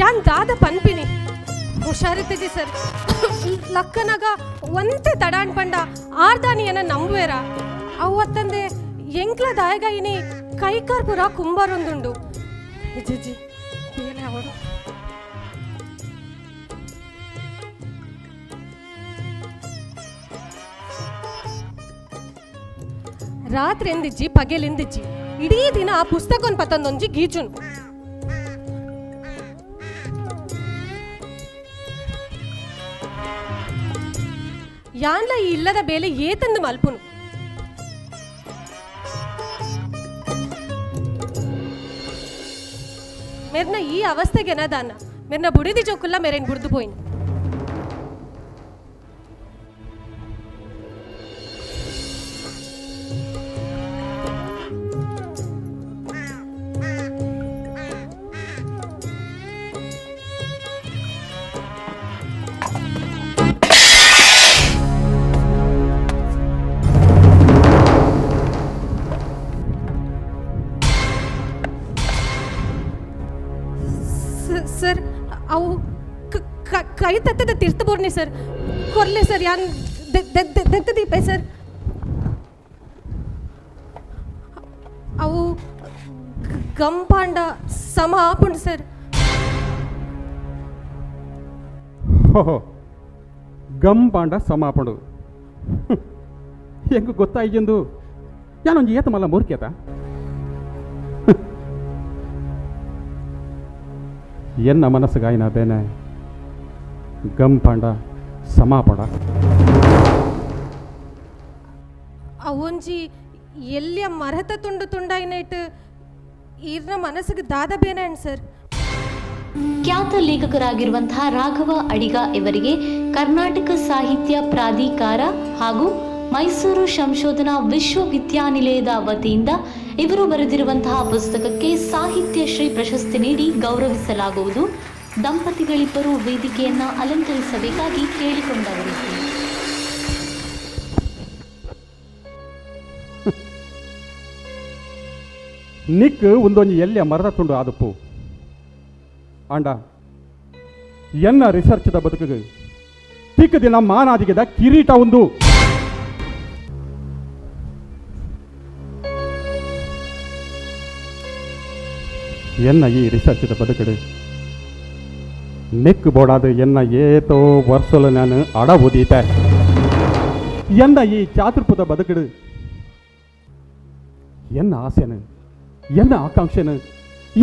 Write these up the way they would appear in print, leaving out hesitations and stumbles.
ಯಾನ್ ದಾದ ಪನ್ಪಿನಿ ಹುಷಾರಿತ್ತಿಜಿ ಸರ್. ಲಕ್ಕನಾಗ ಒಂತೆ ತಡಾಣ್ ಪಂಡ ಆರ್ದಾನಿಯನ ನಂಬುವೆರ ಅವತ್ತಂದೆ ಎಂಕ್ಲ ದಾಯಗ ಇನಿ ಕೈಕಾರ್ ಪುರ ಕುಂಬರೊಂದುಂಡು. ಇಜ್ಜಿಜ್ಜಿ ಬೇಲೆ ಅವಳು. ರಾತ್ರಿ ಎಂದಿಜ್ಜಿ ಪಗೆಲೆಂದಿಜ್ಜಿ ಇಡೀ ದಿನ ಆ ಪುಸ್ತಕೊಂದು ಪತ್ತೊಂದೊಂಜಿ ಗೀಚುನು. ಯಾನ್ಲ ಈ ಇಲ್ಲದ ಬೇಲೆ ಏತಂದು ಮಲ್ಪುನು. ಮೆರ್ನ ಈ ಅವಸ್ಥೆಗೆ ದಾನ ಮೆರ್ನ ಬುಡಿದಿ ಜೋಕುಲ್ಲ ಮೆರೆನ್ ಬುಡ್ದು ಪೋಯಿನ್. ಸರ್ ಅವು ಕೈ ತತ್ತದ ತೀರ್ಥ ಬೋರ್ನಿ ಸರ್, ಕೊರ್ಲೆ ಸರ್, ಯಾನ್ ದೆತ್ತ ದೀಪೆ ಸರ್. ಅವು ಗಂಪಾಂಡ ಸಮ ಆಪುಂಡು ಸರ್. ಓಹೋ, ಗಂಪಾಂಡ ಸಮಾಪಂಡು ಹೆಂಗೆ ಗೊತ್ತಾಯ್ಯಂದು ಯಾನೊಂಜಿ ಏತ ಮಲ್ಲ ಮೂರ್ಖೇತ. ಎನ್ನ ಮನಸ್ಸುಗಾಯಿನ ಬೇನೆ ಗಂಪಾಂಡ ಸಮಾಪಡ. ಅವೊಂಜಿ ಎಲ್ಲಿಯ ಮರತ ತುಂಡು ತುಂಡಾಯಿನೇಟ್ ಈರ್ನ ಮನಸ್ಸಿಗೆ ದಾದ ಬೇನೆ ಸರ್. ಖ್ಯಾತ ಲೇಖಕರಾಗಿರುವಂತಹ ರಾಘವ ಅಡಿಗ ಇವರಿಗೆ ಕರ್ನಾಟಕ ಸಾಹಿತ್ಯ ಪ್ರಾಧಿಕಾರ ಹಾಗೂ ಮೈಸೂರು ಸಂಶೋಧನಾ ವಿಶ್ವವಿದ್ಯಾನಿಲಯದ ವತಿಯಿಂದ ಇವರು ಬರೆದಿರುವಂತಹ ಪುಸ್ತಕಕ್ಕೆ ಸಾಹಿತ್ಯ ಶ್ರೀ ಪ್ರಶಸ್ತಿ ನೀಡಿ ಗೌರವಿಸಲಾಗುವುದು. ದಂಪತಿಗಳಿಬ್ಬರು ವೇದಿಕೆಯನ್ನು ಅಲಂಕರಿಸಬೇಕಾಗಿ ಕೇಳಿಕೊಂಡವರಿದ್ದರು. ನಿಕ್ ಒಂದೊಂಜಿ ಎಲ್ಲಿಯ ಮರದ ತುಂಡು ಆದಪ್ಪು ಆಂಡ ಎನ್ನ ರಿಸರ್ಚ್ದ ಬದುಕಿಗೆ ತಿಕ್ಕ ದಿನ ಮಾನಾದಿಗೆದ ಕಿರೀಟ ಒಂದು. ಎನ್ನ ಈ ರಿಸರ್ಚ್ದ ಬದುಕಡು ನೆಕ್ ಬೋಡಾದ ಎನ್ನ ಏತೋ ವರ್ಷಲು ನಾನು ಅಡ ಓದೀತೆ. ಎನ್ನ ಈ ಚಾತುರ್ಪದ ಬದುಕಡು ಎನ್ನ ಆಸೆನು, ಎನ್ನ ಆಕಾಂಕ್ಷೆನು,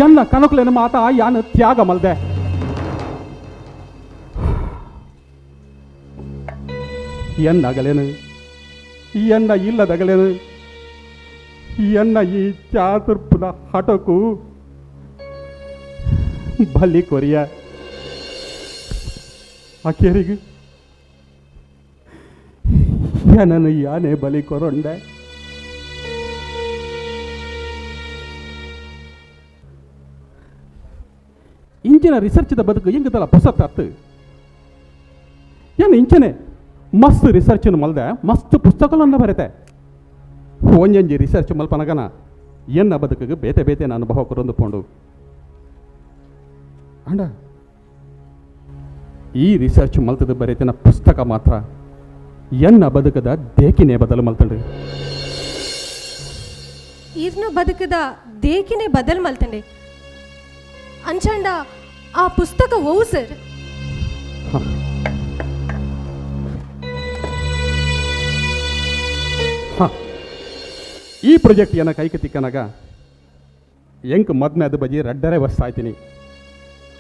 ಎನ್ನ ಕನಕುಲೆನ ಮಾತ ಯಾನು ತ್ಯಾಗ ಮಲ್ದೆ. ಎನ್ನಗಲೇನು, ಎನ್ನ ಇಲ್ಲದಗಲೇನು, ಎನ್ನ ಈ ಚಾತುರ್ಪದ ಹಠಕ್ಕೂ ಬಲಿ ಕೊರಿಯ ಆಕೆರಿಗೆ ಏನನ್ನು ಯಾನೇ ಬಲಿ ಕೊರೊಂಡೆ. ಇಂಚಿನ ರಿಸರ್ಚ್ದ ಬದುಕು ಹೆಂಗದಲ್ಲ ಪೊಸತ್ ಏನು ಇಂಚನೆ ಮಸ್ತ್ ರಿಸರ್ಚ್ ಮಲ್ದೆ, ಮಸ್ತ್ ಪುಸ್ತಕಗಳನ್ನ ಬರೆತೆ. ಒಂಜೊಂಜಿ ರಿಸರ್ಚ್ ಮಲ್ಪನಗನ ಎನ್ನ ಬದುಕಿಗೆ ಬೇತೆ ಬೇತೆ ಅನುಭವ ಕೊರೊಂದು ಪೋಂಡು. ಅಂಡ ಈ ರಿಸರ್ಚ್ ಮಲ್ತದ ಬರೆತಿನ ಪುಸ್ತಕ ಮಾತ್ರ ಎನ್ನ ಬದುಕದ ದೇಕಿನೇ ಬದಲು ಮಲ್ತಂಡು. ಈರ್ನ ಬದುಕದ ದೇಕಿನೇ ಬದಲು ಮಲ್ತಂಡೆ ಅಂಚಂಡ ಆ ಪುಸ್ತಕ ಓವು ಸರ್? ಹ. ಈ ಪ್ರಾಜೆಕ್ಟ್ ಏನ ಕೈಗೆ ತಿಕ್ಕನಾಗ ಎಂಕ್ ಮದ್ಮೆ ಅದು ಬಜಿ ರಡ್ಡರೆ ವರ್ಷ ಆಯ್ತೀನಿ.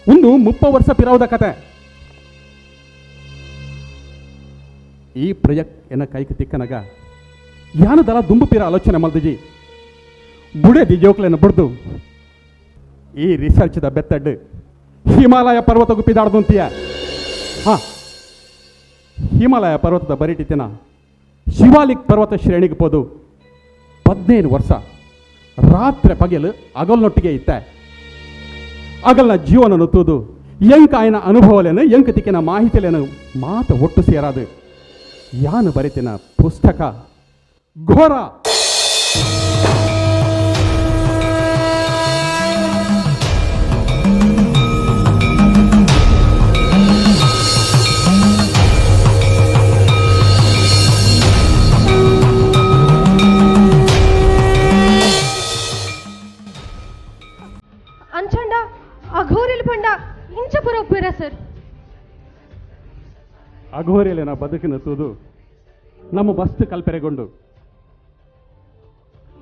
ಒಂದು 30 ವರ್ಷ ಪಿರಾವದ ಕತೆ. ಈ ಪ್ರಾಜೆಕ್ಟ್ ಏನ ಕೈಗೆ ತಿಕ್ಕನಾಗ ಯಾನದಲ್ಲ ದುಂಬು ಪಿರ ಆಲೋಚನೆ ಮಲ್ದಿಜಿ. ಬುಡೆ ದಿಜೋಕ್ಲೇನ ಬುಡ್ದು ಈ ರಿಸರ್ಚ್ದ ಬೆತ್ತಡ್ಡು ಹಿಮಾಲಯ ಪರ್ವತ ಗುಪ್ಪಿದಾಡ್ದಂತೀಯ. ಹಾ, ಹಿಮಾಲಯ ಪರ್ವತದ ಬರಿಟಿತಿನ ಶಿವಾಲಿಕ್ ಪರ್ವತ ಶ್ರೇಣಿಗೆ ಪೋದು 15 ವರ್ಷ ರಾತ್ರಿ ಪಗೆಲು ಅಗಲ್ನೊಟ್ಟಿಗೆ ಇತ್ತೆ. ಅಗಲ್ನ ಜೀವನ ತೂದು ಎಂಕ ಆಯನ ಅನುಭವಲೇನು, ಎಂಕ ತಿಕ್ಕಿನ ಮಾಹಿತಿಲೇನು ಮಾತು ಒಟ್ಟು ಸೇರಾದು ಯಾನು ಬರಿತಿನ ಪುಸ್ತಕ ಘೋರ. ಅಘೋರಿಯಲ್ಲಿನ ಬದುಕಿನ ತೂದು ನಮ್ಮ ಮಸ್ತ್ ಕಲ್ಪೆರೆಗೊಂಡು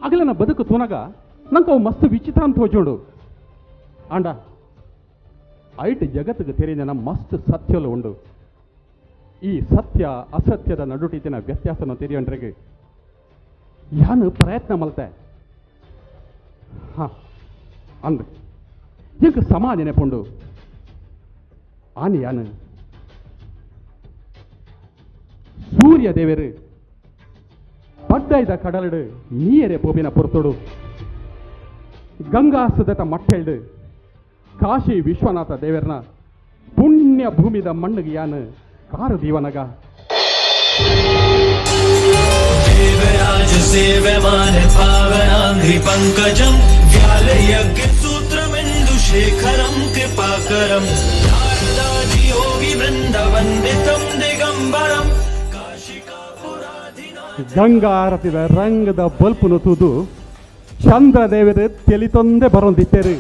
ಅಗಲನ ಬದುಕು ತೂನಗ ನಂಗೆ ಅವು ಮಸ್ತ್ ವಿಚಿತ್ರ ಅಂತ ಹೋಜೋಡು. ಆಂಡ ಐಟ್ ಜಗತ್ತಿಗೆ ತೆರಿನ ಮಸ್ತ್ ಸತ್ಯಲು ಉಂಡು. ಈ ಸತ್ಯ ಅಸತ್ಯದ ನಡುಟಿತಿನ ವ್ಯತ್ಯಾಸನ ತೆರಿಯಂಡ್ರೆಗೆ ಯಾನು ಪ್ರಯತ್ನ ಮಲ್ತೆ. ಹಾ ಅಂದ್ ಎಂಕ್ ಸಮಾಜ ನೆಪುಂಡು ಆನಿ ಯಾನು ಸೂರ್ಯ ದೇವರು ಪಡ್ಡೈದ ಕಡಲಡು ನೀಯರೆ ಪೋಪಿನ ಪೊರ್ತೊಡು ಗಂಗಾ ಸುದತ ಮಟ್ಟೆಲ್ಡು ಕಾಶಿ ವಿಶ್ವನಾಥ ದೇವರನ ಪುಣ್ಯ ಭೂಮಿದ ಮಣ್ಣಿಗೆ ಯಾನು ಕಾರು ದೀವನಗ. ದೇವರಾಜ ಸೇವಮಾನ ಪಾವನಾಂಘ್ರಿ ಪಂಕಜಂ ವ್ಯಾಲಯಜ್ಞ ಸೂತ್ರಮೆಂದು ಶೇಖರಂ ಕೃಪಾಕರಂ ನಾರದಾದಿ ಯೋಗಿ ವೃಂದ ವಂದಿತಂ ದಿಗಂಬರಂ ಕಾಶಿಕಾಪುರಾಧಿನಾಥ. ಗಂಗಾರತಿದ ರಂಗದ ಬಲ್ಪುನು ತೂದು ಚಂದ್ರದೇವರು ತೆಲಿತೊಂದೇ ಬರೋಂದಿತ್ತೇರು.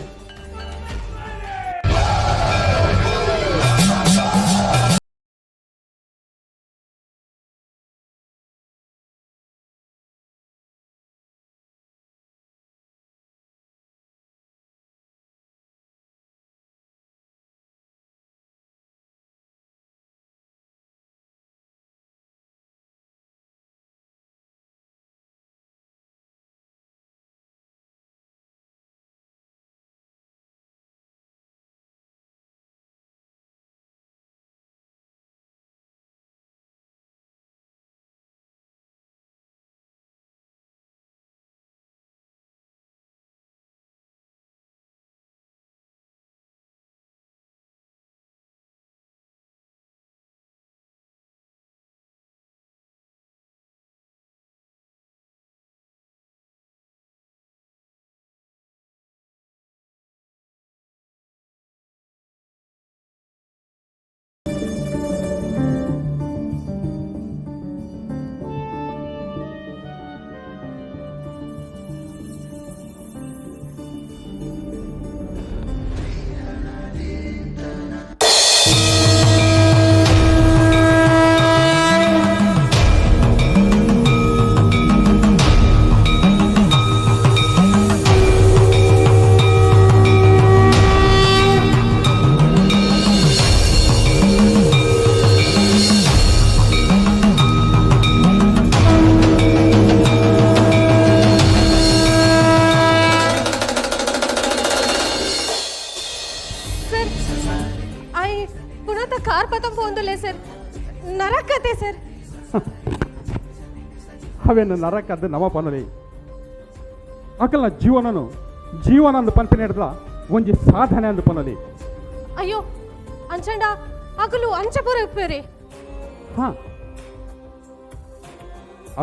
ಸರ್, I ಪುನಃ ಕಾರ್ ಪತಂಪು ಒಂದುಲೆ ಸರ್, ನರಕತೆ ಸರ್. ಅವೇನು ನರಕದ್ದು ನಮ ಪನಲಿ ಅಕಲ್ನ ಜೀವನನು ಜೀವನ ಅಂದು ಪನ್ಪಿನ ಹಿಡ್ದ ಒಂಜಿ ಸಾಧನೆ ಅಂದು ಪನಲಿ. ಅಯ್ಯೋ ಅಂಚಂಡ ಅಗಲು ಅಂಚಪುರ ಉಪ್ಪೇರಿ. ಹಾ,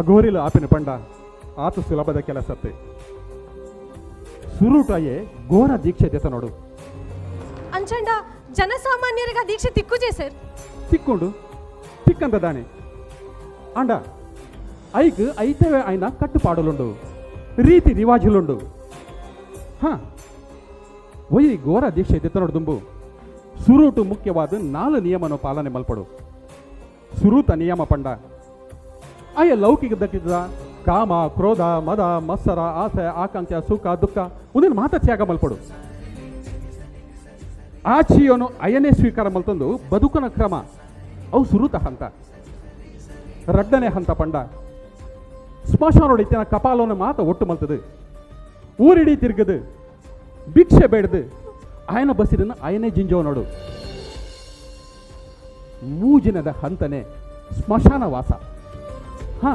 ಅಘೋರಿಲು ಆಪಿನ ಪಂಡ ಆತ ಸುಲಭದ ಕೆಲಸತ್ತೆ. ಸುರುಟಾಯೆ ಘೋರ ದೀಕ್ಷೆ ದೆತ ನೋಡು. ಅಂಚಂಡ ಜನಸಾಮಾನ್ಯರಿಗೆ ಆ ದೀಕ್ಷೆ ತಿಕ್ಕುಜೆ ಸರ್? ತಿಕ್ಕೊಂಡು ತಿಕ್ಕಂತ ದಾನೆ ಅಂಡ ಐಕ್ ಐತವೇ ಐನ ಕಟ್ಟುಪಾಡುಲುಂಡು, ರೀತಿ ರಿವಾಜುಲುಂಡು. ಹಾ, ಒಯ್ ಘೋರ ದೀಕ್ಷೆ ದೆತ್ತ ನೋಡು ದುಂಬು ಸುರುಟು ಮುಖ್ಯವಾದ 4 ನಿಯಮನು ಪಾಲನೆ ಮಲ್ಪಡು. ಸುರೂತ ನಿಯಮ ಪಂಡ ಆಯ ಲೌಕಿಕ ದಕ್ಕಿದ ಕಾಮ ಕ್ರೋಧ ಮದ ಮತ್ಸರ ಆಸೆ ಆಕಾಂಕ್ಷೆ ಸುಖ ದುಃಖ ಒಂದಿನ ಮಾತ ತ್ಯಾಗ ಮಲ್ಪಡು. ಆಚಿಯೋನು ಅಯನೇ ಸ್ವೀಕಾರ ಮಲ್ತಂದು ಬದುಕನ ಕ್ರಮ ಅವು ಸುರುತ ಹಂತ. ರಡ್ಡನೆ ಹಂತ ಪಂಡ ಸ್ಮಶಾನೋಡಿತ್ತಿನ ಕಪಾಲವನ್ನು ಮಾತ ಒಟ್ಟು ಮಲ್ತದು ಊರಿಡೀ ತಿರುಗದು ಭಿಕ್ಷೆ ಬೇಡ್ದು ಆಯನ ಬಸಿರನ್ನು ಆಯನೇ ಜಿಂಜೋ ನೋಡು. ಮೂಜಿನದ ಹಂತನೆ ಸ್ಮಶಾನ ವಾಸ. ಹಾ,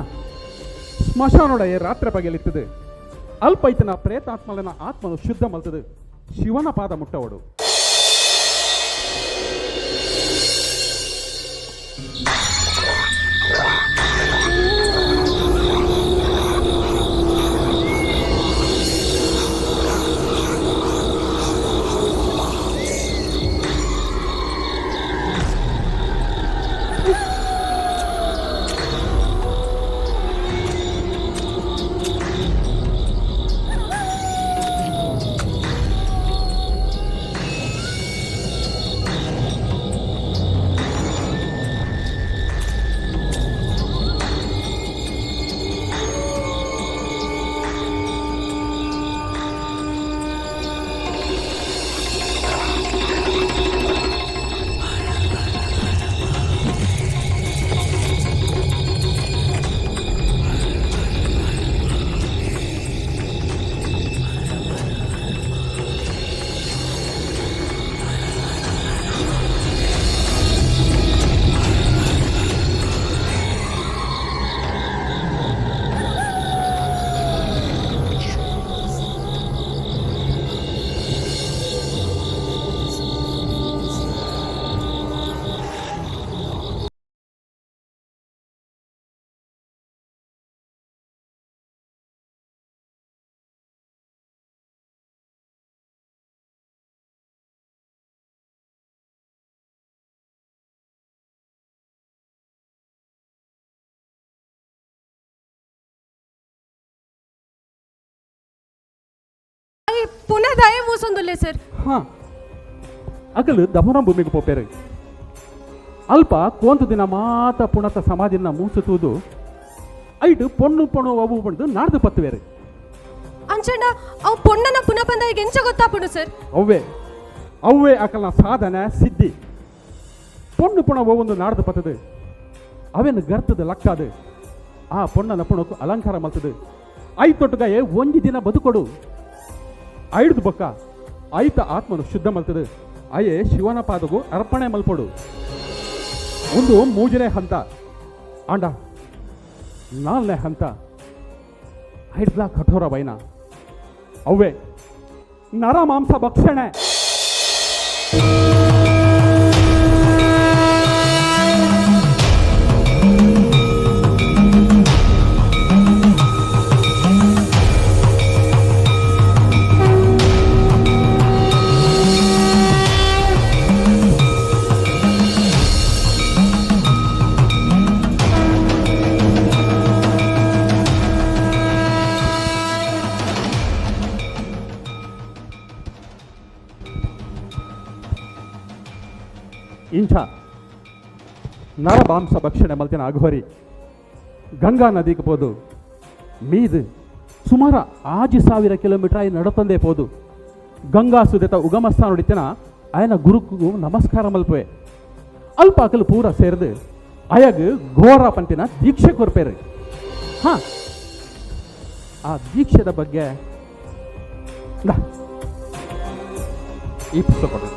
ಸ್ಮಶಾನೊಡೆಯ ರಾತ್ರಿ ಪಗಲಿತ್ತದು ಅಲ್ಪ ಐತನ ಪ್ರೇತಾತ್ಮಲನ ಆತ್ಮನು ಶುದ್ಧ ಮಲ್ತದು ಶಿವನ ಪಾದ ಮುಟ್ಟವಡು. ಪುನಃ ದಾಯೆ ಮೂಸೊಂದುಲ್ಲೆ ಸರ್? ಹಾ, ಅಗಲು ದಮನ ಭೂಮಿಗೆ ಪೋಪೇರು. ಅಲ್ಪ ಕೋಂತು ದಿನ ಮಾತ ಪುಣತ ಸಮಾಧಿನ ಮೂಸು ತೂದು ಐಟು ಪೊಣ್ಣು ಪೊಣ್ಣು ಅವು ಬಂದು ನಾಡ್ದು ಪತ್ತುವೇರು. ಅಂಚಂಡ ಅವು ಪೊಣ್ಣನ ಪುನಃ ಬಂದ ಎಂಚ ಗೊತ್ತಾಪುಂಡು ಸರ್? ಅವ್ವೆ ಅವ್ವೆ ಅಕಲ್ನ ಸಾಧನೆ ಸಿದ್ಧಿ. ಪೊಣ್ಣು ಪುಣ ಒವೊಂದು ನಾಡ್ದು ಪತ್ತದು ಅವೇನು ಗರ್ತದ ಲಕ್ಕಾದು ಆ ಪೊಣ್ಣನ ಪುಣಕು ಅಲಂಕಾರ ಮಲ್ತದು ಐತೊಟ್ಟುಗಾಯೆ ಒಂಜಿ ದಿನ ಬದುಕೊಡು. ಐಡ್ದು ಬೊಕ್ಕ ಐತ ಆತ್ಮನು ಶುದ್ಧ ಮಲ್ತದು ಅಯೇ ಶಿವನ ಪಾದಗು ಅರ್ಪಣೆ ಮಲ್ಪೊಡು. ಒಂದು ಮೂಜನೇ ಹಂತ. ಆಂಡ ನಾಲ್ನೇ ಹಂತ ಐಡ್ಲ ಕಠೋರ ವೈನ ಅವ್ವೆ ನರಮಾಂಸ ಭಕ್ಷಣೆ. ಇಂಥ ನರಮಾಂಸ ಭಕ್ಷಣೆ ಮಲ್ತಿನ ಅಘೋರಿ ಗಂಗಾ ನದಿಗೆ ಪೋದು ಮೀದು ಸುಮಾರು 6000 ಕಿಲೋಮೀಟರ್ ಆಯಿ ನಡತಂದೇ ಪೋದು ಗಂಗಾ ಸುದೇತ ಉಗಮಸ್ಥಾನ ಹೊಡಿತನ ಆಯನ ಗುರುಕು ನಮಸ್ಕಾರ ಮಲ್ಪುವೆ. ಅಲ್ಪ ಅಕಲು ಪೂರ ಸೇರ್ದು ಅಯಗ್ ಘೋರ ಪಂತಿನ ದೀಕ್ಷೆ ಕೊರ್ಪೇರು. ಹಾ, ಆ ದೀಕ್ಷೆದ ಬಗ್ಗೆ ಇಂದಾ, ಈ ಪುಸ್ತಕ ಕೊಡು.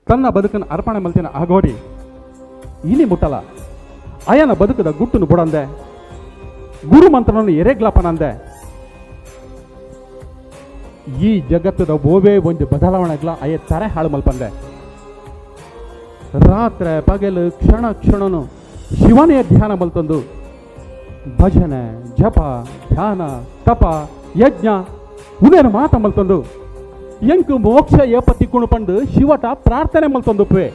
ತನ್ನ ಬದುಕನ್ನು ಅರ್ಪಣೆ ಮಲ್ತಿನ ಅಘೋರಿ ಇನಿ ಮುಟ್ಟಲ ಅಯನ ಬದುಕದ ಗುಟ್ಟುನು ಬುಡಂದೆ ಗುರು ಮಂತ್ರವನ್ನು ಎರೆಗ್ಲಪನಂದೆ ಈ ಜಗತ್ತದ ಓವೇ ಒಂದು ಬದಲಾವಣೆಗ್ಲ ಅಯ್ಯ ತರೆ ಹಾಳು ಮಲ್ಪಂದೆ. ರಾತ್ರೆ ಪಗಲು ಕ್ಷಣ ಕ್ಷಣನು ಶಿವನೇ ಧ್ಯಾನ ಮಲ್ತಂದು ಭಜನೆ ಜಪ ಧ್ಯಾನ ತಪ ಯಜ್ಞ ಉನೇನು ಮಾತ ಮಲ್ತಂದು ಎಂಕ್ ಮೋಕ್ಷ ಏಪ ತಿಕ್ಕುಣು ಪಂಡು ಶಿವಟ ಪ್ರಾರ್ಥನೆ ಮಲ್ತಂದುಪ್ಪೆ.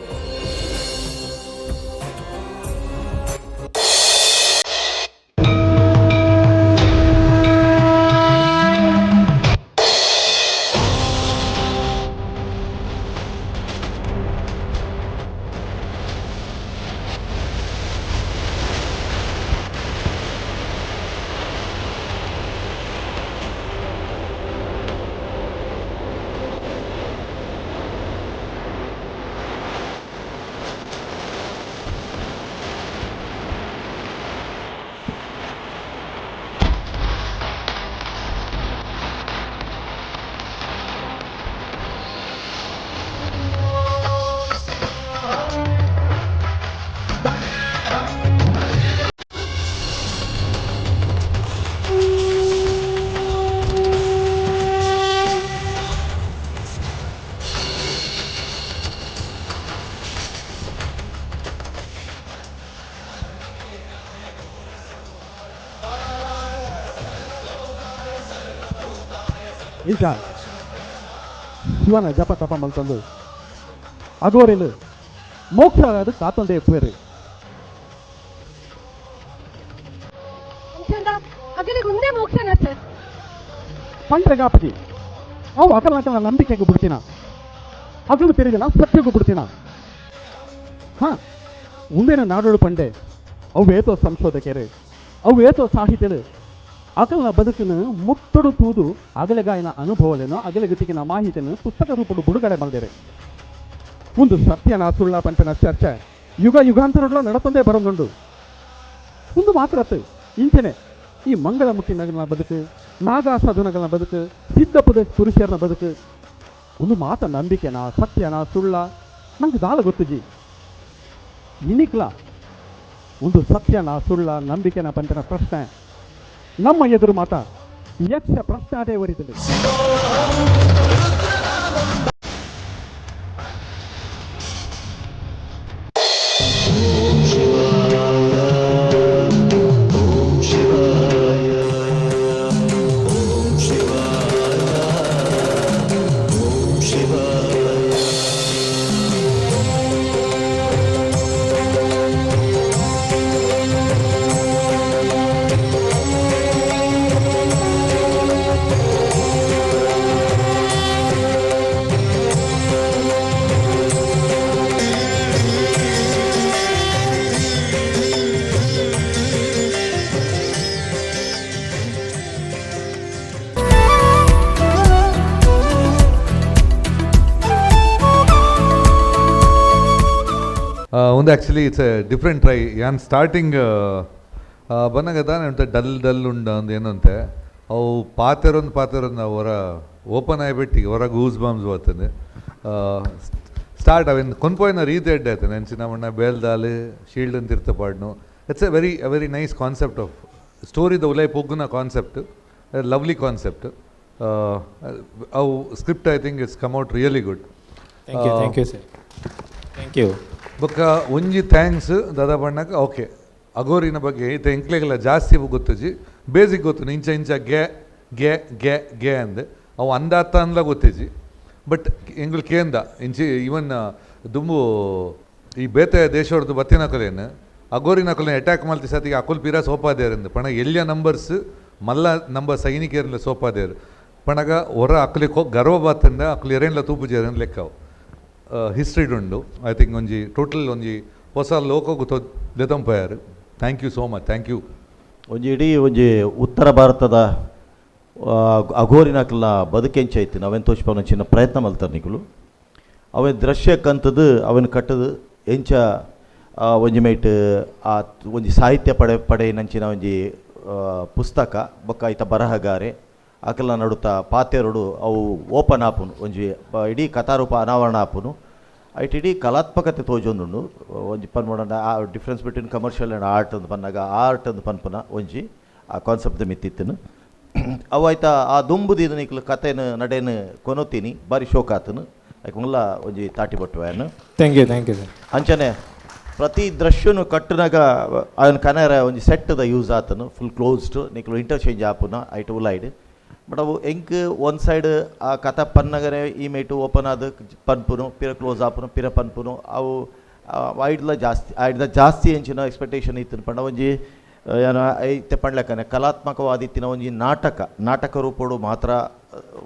ಇಂಚ ಶಿವನ ಜಪ ತಪ ಮಲ್ತಂದು ಅಗೋರಿಲು ಮೋಕ್ಷ ಅದು ಕಾತೊಂದೇ ಪೇರು. ಅಗಲಿಗೆ ಒಂದೇ ಮೋಕ್ಷನಾ ಸರ್? ಪಂಡ್ರೆಗಾಪಜಿ ಅವು ಅಕಲನಕಲ ನಂಬಿಕೆಗೆ ಬಿಡ್ತೀನ, ಅಗಲು ತೆರಿದಿನ ಸತ್ಯಗೂ ಬಿಡ್ತೀನ. ಹಾಂ, ಉಂದೇನ ನಾಡೋಳು ಪಂಡೆ ಅವು ಏತೋ ಸಂಶೋಧಕರು, ಅವು ಏತೋ ಸಾಹಿತ್ಯರು ಅಕಲನ ಬದುಕಿನ ಮುತ್ತಡು ತೂದು ಅಗಲೆಗಾಯನ ಅನುಭವಲೇನು ಅಗಲೆಗತಿಗಿನ ಮಾಹಿತಿಯನ್ನು ಪುಸ್ತಕ ರೂಪಡು ಬಿಡುಗಡೆ ಮಾಡಿದರೆ ಒಂದು ಸತ್ಯನ ಸುಳ್ಳ ಪಂಪಿನ ಚರ್ಚೆ ಯುಗ ಯುಗಾಂತರಗಳ ನಡತಂದೇ ಬರೋದುಂಡು. ಒಂದು ಮಾತ್ರ ಇಂಚನೆ ಈ ಮಂಗಳಮುಖಿ ನಗರನ ಬದುಕು, ನಾಗಾ ಸಾಧುನಗಳ ಬದುಕು, ಸಿದ್ಧಪುರ ಪುರುಷರನ ಬದುಕು ಒಂದು ಮಾತ ನಂಬಿಕೆನಾ ಸತ್ಯನಾ ಸುಳ್ಳ ನಂಗೆ ದಾಲ ಗೊತ್ತುಜಿ. ಇನಿಕ್ಲ ಒಂದು ಸತ್ಯನಾ ಸುಳ್ಳ ನಂಬಿಕೆನ ಪಂಪಿನ ಪ್ರಶ್ನೆ ನಮ್ಮ ಎದುರು ಮಾತ ಯಕ್ಷ ಪ್ರಶ್ನೆ ಅದೇ ಒರಿತದೆ. ಒಂದು actually it's a different try. ಯಾನ್ ಸ್ಟಾರ್ಟಿಂಗ್ ಬನ್ನಗ ದಾನೆ ಉಂಟು ಡಲ್ ಡಲ್ ಉಂಡು ಅಂದ್ ಏನಂತೆ ಅವು ಪಾತೆರೊಂದು ಪಾತೆರೊಂದು ಹೊರ ಓಪನ್ ಆಯ್ಬಿಟ್ಟು ಹೊರ ಗೂಸ್ ಬಾಂಬ್ಸ್ ಬರ್ತದೆ. ಸ್ಟಾರ್ಟ್ ಅವೇನು ಕೊನ್ಪೋಯಿನ ರೀತಿ ಎಡ್ಡೆ ಆಯ್ತು ನೆನ್ಸಿನ ಮಣ್ಣ ಬೇಲ್ದಾಲ್ ಶೀಲ್ಡ್ ಅಂತ ಇರ್ತ ಪಾಡ್ನು. It's a very very nice concept of ಸ್ಟೋರಿದ ಉಲೈ ಪೊಗ್ಗುನ concept, lovely concept. ಅವು script I think it's come out really good. Thank you, thank you sir, thank you. ಬೊಕ್ಕ ಒಂಜಿ thanks ದಾದಾ ಬಣ್ಣಕ್ಕೆ. ಓಕೆ, ಅಗೋರಿನ ಬಗ್ಗೆ ಇತ್ತೆ ಎಂಕ್ಲೆಗೆಲ್ಲ ಜಾಸ್ತಿ ಗೊತ್ತುಜಿ, ಬೇಸಿಕ್ ಗೊತ್ತು ಇಂಚ ಇಂಚ ಗೆ ಗೆ ಗೆ ಗೆ ಅಂದ್ ಅವು ಅಂದಾತ ಅಂದ್ಲ ಗೊತ್ತಿಜಿ. ಬಟ್ ಎಂಗುಲು ಕೇಂದ ಇಂಚಿ ಇವನ್ ದುಂಬು ಈ ಬೇತೆ ದೇಶೊರ್ದು ಬತ್ತಿನಕುಲೇನು ಅಗೋರಿನಕುಲೇನು ಅಟ್ಯಾಕ್ ಮಲ್ತಿ ಸತಿಗೆ ಅಕುಲ್ ಪಿರ ಸೋಪಾದೇರಂದು ಪಣ ಎಲ್ಯ ನಂಬರ್ಸ್ ಮಲ್ಲ ನಂಬರ್ ಸೈನಿಕೇರ್ಲ ಸೋಪಾದೇರು ಪಣಗ ಹೊರ ಅಕ್ಲಿ ಗರ್ವ ಬಾತಂದ ಅಕ್ಲು ಎರೇನ್ಲ ತೂಪುಜೇರನ್ ಲೆಕ್ಕವು ಹಿಸ್ಟ್ರಿಡ್ ಉಂಡು. I think ಒಂಜಿ ಟೋಟಲ್ ಒಂಜಿ ಹೊಸ ಲೋಕಗು ದೆತೊಂಪಯಾರು. Thank you so much, thank you. ಒಂಜಿ ಇಡೀ ಒಂಜಿ ಉತ್ತರ ಭಾರತದ ಅಘೋರಿನಕಲ್ನ ಬದುಕೆಂಚ ಐತಿ ಅವೆನ್ ತೋಚ್ಪವನ ಚಿನ್ನ ಪ್ರಯತ್ನ ಮಲ್ತಾರೆ ನಿಕುಲು. ಅವೆನ್ ದೃಶ್ಯಕ್ಕಂಥದ್ದು ಅವೆನ್ ಕಟ್ಟದು ಎಂಚ ಒಂಜಿ ಮೇಟ್ ಆ ಒಂಜಿ ಸಾಹಿತ್ಯ ಪಡೆ ಪಡೆಯಿನಂಚಿನ ಒಂಜಿ ಪುಸ್ತಕ ಬೊಕ್ಕ ಐತ ಬರಹಗಾರೆ ಅಕಲ್ನ ನಡುತ್ತ ಪಾತೆರಡು ಅವು ಓಪನ್ ಆಪುನು ಒಂಜಿ ಇಡೀ ಕಥಾರೂಪ ಅನಾವರಣ ಆಪುನು. ಐಟ್ ಇಡೀ ಕಲಾತ್ಮಕತೆ ತೋಜೊಂದುಂಡು. ಒಂಜಿ ಪನ್ಪುಂಡ ಆ difference between commercial and art ಅಂದ್ ಪನ್ನಗ ಆರ್ಟ್ ಅಂದ್ ಪನ್ಪುನ ಒಂಜಿ ಆ ಕಾನ್ಸೆಪ್ಟ್ ಮಿತ್ತಿತ್ತನು. ಅವು ಆಯ್ತಾ ಆ ದುಂಬುದಿನ ನಿಕ್ಲು ಕತೆನು ನಡೆನು ಕೊನೊತೀನಿ ಬಾರಿ ಶೋಕ ಆತನು ಐಕ್ ಮುಲ್ಲ ಒಂಜಿ ತಾಟಿ ಬಟ್ಟುವನು. Thank you, thank you sir. ಅಂಚನೆ ಪ್ರತಿ ದೃಶ್ಯನು ಕಟ್ಟುನಾಗ ಅವನ ಕನರ ಒಂಜಿ ಸೆಟ್ದ ಯೂಸ್ ಆತನು ಫುಲ್ ಕ್ಲೋಸ್ಡ್ ನಿಕ್ಲು ಇಂಟರ್ಚೇಂಜ್ ಆಪುನ ಐಟ್ ಉಲೈಡ್. ಬಟ್ ಅವು ಎಂಕ್ ಒನ್ ಸೈಡ್ ಆ ಕಥ ಪನ್ನಗನೆ ಈ ಮೇಟು ಓಪನ್ ಆದ ಪನ್ಪುನು ಪಿರ ಕ್ಲೋಸ್ ಆಪುನು ಪಿರ ಪನ್ಪುನು ಅವು ಐಡ್ಲ ಜಾಸ್ತಿ ಐಡ್ದ ಜಾಸ್ತಿ ಎಂಚಿನ ಎಕ್ಸ್ಪೆಕ್ಟೇಷನ್ ಇತ್ತು ಪಂಡ ಒಂಜಿ ಏನ ಐತೆ ಪಂಡ್ಲೆಕ್ಕನೆ ಕಲಾತ್ಮಕವಾದಿತ್ತಿನ ಒಂಜಿ ನಾಟಕ ನಾಟಕ ರೂಪಡು ಮಾತ್ರ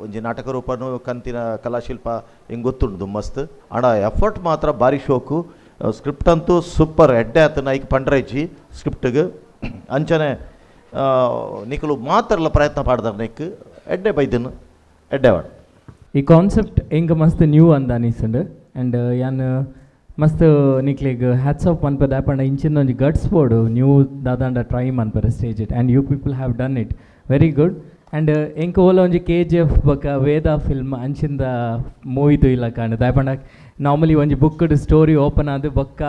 ಒಂಜಿ ನಾಟಕ ರೂಪನು ಕಂತಿನ ಕಲಾಶಿಲ್ಪ ಹಿಂಗೆ ಗೊತ್ತುಂಡು ಮಸ್ತ್. ಆಂಡ ಎಫರ್ಟ್ ಮಾತ್ರ ಭಾರಿ ಶೋಕು. ಸ್ಕ್ರಿಪ್ಟ್ ಅಂತೂ ಸೂಪರ್ ಎಡ್ಡೆ ಆತನ ಐಕ್ ಪಂಡ್ರೈಚಿ ಸ್ಕ್ರಿಪ್ಟ್ಗೆ. ಅಂಚನೆ ನಿಕುಲು ಮಾತ್ರಲ್ಲ ಪ್ರಯತ್ನ ಪಾಡ್ದಾರ ನೆಕ್ ಎಡ್ಡೆ ಬೈದನು ಎಡ್ಡೆ ವಾಡ್. ಈ ಕಾನ್ಸೆಪ್ಟ್ ಎಂಕ್ ಮಸ್ತ್ ನ್ಯೂ ಅಂದ ಅನಿಸುಂಡು. ಆ್ಯಂಡ್ ಯಾನ್ ಮಸ್ತ್ ನಿಕ್ಲೆಗ್ ಹ್ಯಾಟ್ಸ್ ಆಫ್ ಮನ್ಪದ ಪಂಡ ಇಂಚಿನ ಒಂಜಿ ಗಟ್ಸ್ ಬೋಡು ನ್ಯೂ ದಾದಾಂಡ ಟ್ರೈ ಮನ್ಪರ stage it and you people have done it very good. And ಎಂಕ್ ಓಲ ಒಂಜಿ K G F ಬೊಕ್ಕ ವೇದ ಫಿಲ್ಮ್ ಅಂಚಿಂದ ಮೂವಿ ತೂಯಿಲ ಕಾಂಡ್ ದಾಯೆ ಪಂಡ ನಾರ್ಮಲಿ ಒಂಜಿ booked story open ಆದ್ ಬೊಕ್ಕ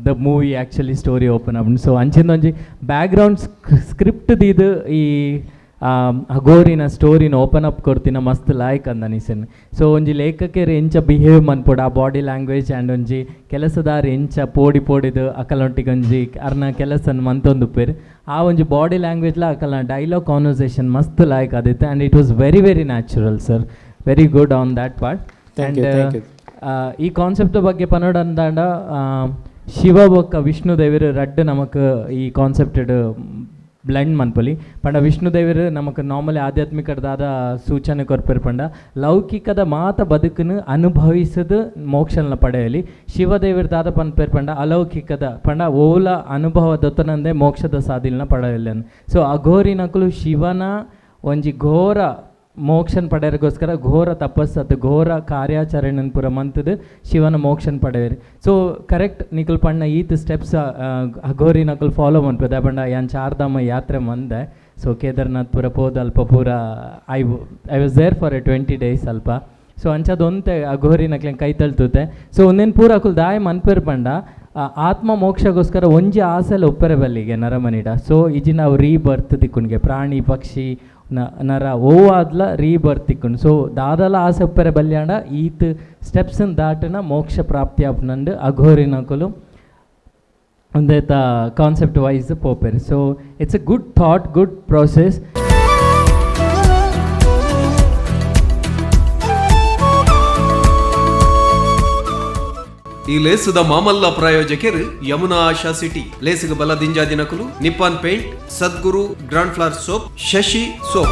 the movie actually story open ಆಪುಂಡು. ಸೊ ಅಂಚಿಂದ ಒಂಜಿ ಬ್ಯಾಕ್ಗ್ರೌಂಡ್ ಸ್ಕ್ರಿಪ್ಟ್ ದೀದ್ ಈ ಅಘೋರಿನ ಸ್ಟೋರಿನ ಓಪನ್ ಅಪ್ ಕೊರ್ತಿನ ಮಸ್ತ್ ಲಾಯ್ಕ್ ಅಂದ ಅನಿಸನ್. ಸೊ ಒಂಜಿ ಲೇಖಕರು ಎಂಚ ಬಿಹೇವ್ ಮನ್ಪೊಡು ಆ body language and ಒಂಜಿ ಕೆಲಸದಾರ ಎಂಚ ಪೋಡಿ ಪೋಡಿದು ಅಕಲೊಟ್ಟಿಗೆ ಒಂಜಿ ಅರ್ನ ಕೆಲಸನ್ ಮಂತೊಂದುಪ್ಪೆರ್ ಆ ಒಂಜಿ ಬಾಡಿ ಲ್ಯಾಂಗ್ವೇಜ್ಲ ಅಕಲ್ನ ಡೈಲಾಗ್ ಕಾನ್ವರ್ಸೇಷನ್ ಮಸ್ತ್ ಲಾಯ್ಕ್ ಆದಿತ್ತು. And it was very very natural sir, very good on that part. Thank you, thank you. ಈ ಕಾನ್ಸೆಪ್ಟ್ ಬಗ್ಗೆ ಪನೋಡ್ ಅಂದಾಂಡ ಶಿವ ಬೊಕ್ಕ ವಿಷ್ಣು ದೇವರು ರಡ್ಡ್ ನಮಕ್ ಈ ಕಾನ್ಸೆಪ್ಟೆಡ್ ಬ್ಲೆಂಡ್ ಮನ್ಪೊಲಿ. ಪಂಡ ವಿಷ್ಣು ದೇವೆರ್ ನಮಕ್ ನಾರ್ಮಲಿ ಆಧ್ಯಾತ್ಮಿಕ ದಾದ ಸೂಚನೆ ಕೊರ್ಪೆರ್ ಪಂಡ, ಲೌಕಿಕದ ಮಾತ ಬದುಕುನು ಅನುಭವಿಸದ್ ಮೋಕ್ಷಲ್ನ ಪಡೆಯಲಿ. ಶಿವದೇವೆರ್ ದಾದ ಪನ್ಪೆರ್ ಪಂಡ, ಅಲೌಕಿಕದ ಪಂಡ ಓಲ ಅನುಭವ ದೊತ್ತನಂದೆ ಮೋಕ್ಷದ ಸಾದಿಲ್ನ ಪಡೆಯಲೆನ್. ಸೊ ಅಘೋರಿನಕುಲು ಶಿವನ ಒಂಜಿ ಘೋರ ಮೋಕ್ಷನ್ ಪಡೆಯರಿಗೋಸ್ಕರ ಘೋರ ತಪಸ್ಸತ್ತು ಘೋರ ಕಾರ್ಯಾಚರಣೆನ್ ಪೂರ ಮಂತುದು ಶಿವನ ಮೋಕ್ಷನ್ ಪಡೆಯರು. ಸೊ ಕರೆಕ್ಟ್ ನಿಕುಲು ಪಣ್ಣ ಈತ್ ಸ್ಟೆಪ್ಸ್ ಅಘೋರಿ ನಕುಲು ಫಾಲೋ ಮನ್ಪೆರ್. ಪಂಡ ಯಾನ್ ಚಾರ್ಧಾಮ ಯಾತ್ರೆ ಮಂದೆ. ಸೊ ಕೇದಾರ್ನಾಥ್ ಪೂರ ಪೋದು ಅಲ್ಪ ಪೂರ I was there for a 20 days ಅಲ್ಪ. ಸೊ ಅಂಚಾದ್ ಒಂತೆ ಅಘೋರಿ ನಕ್ಲೆನ್ ಕೈ ತಳ್ತುತೆ. ಸೊ ಒಂದೇನು ಪೂರ ಅಕುಲು ದಾಯ ಮನ್ಪೆರ್ ಪಂಡ, ಆತ್ಮ ಮೋಕ್ಷಗೋಸ್ಕರ ಒಂಜಿ ಆಸೆಲ ಒಪ್ಪರೆ ಬಲ್ಲಿಗೆ ನರಮನಿಡ. ಸೊ ಇಜಿನ ಅವು ರೀಬರ್ತ್ ತಿಕ್ಕುನ್ಗೆ, ಪ್ರಾಣಿ ಪಕ್ಷಿ ನರ ಓವಾದ್ಲ ರೀಬರ್ತ್ ತಿಕ್ಕುಂಡು. ಸೊ ದಾದಲ ಆಸೆ ಒಪ್ಪರೆ ಬಲ್ಯಾಂಡ ಈತ್ ಸ್ಟೆಪ್ಸ್ ದಾಟನ ಮೋಕ್ಷ ಪ್ರಾಪ್ತಿ ಆಪುನಂಡು ಅಘೋರಿನಕುಲು ಒಂದೇತ ಕಾನ್ಸೆಪ್ಟ್ ವೈಸ್ ಪೋಪೆರ್. So it's a good thought, good process. ಈ ಲೇಸುದ ಮಾಮಲ್ಲ ಪ್ರಾಯೋಜಕರು ಯಮುನಾ ಆಶಾ ಸಿಟಿ. ಲೇಸುಗ ಬಲ ದಿಂಜಾದಿನಕುಲು Nippon paint, Sadguru grand flour soap, Shashi soap.